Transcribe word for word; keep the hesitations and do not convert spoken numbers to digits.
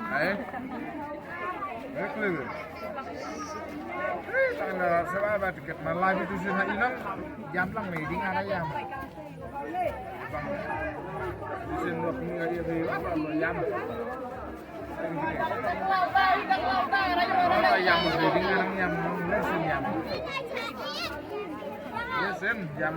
Hai. Hai, clear. Tang da saba ba tiket na live itu sih, ha, ilang. Jam lang ni, ding ana jam. Bang. Isin dok ni, hari ini, apa, apa, jam. Apa, jam, ding ana jam. Isin jam. Isin jam.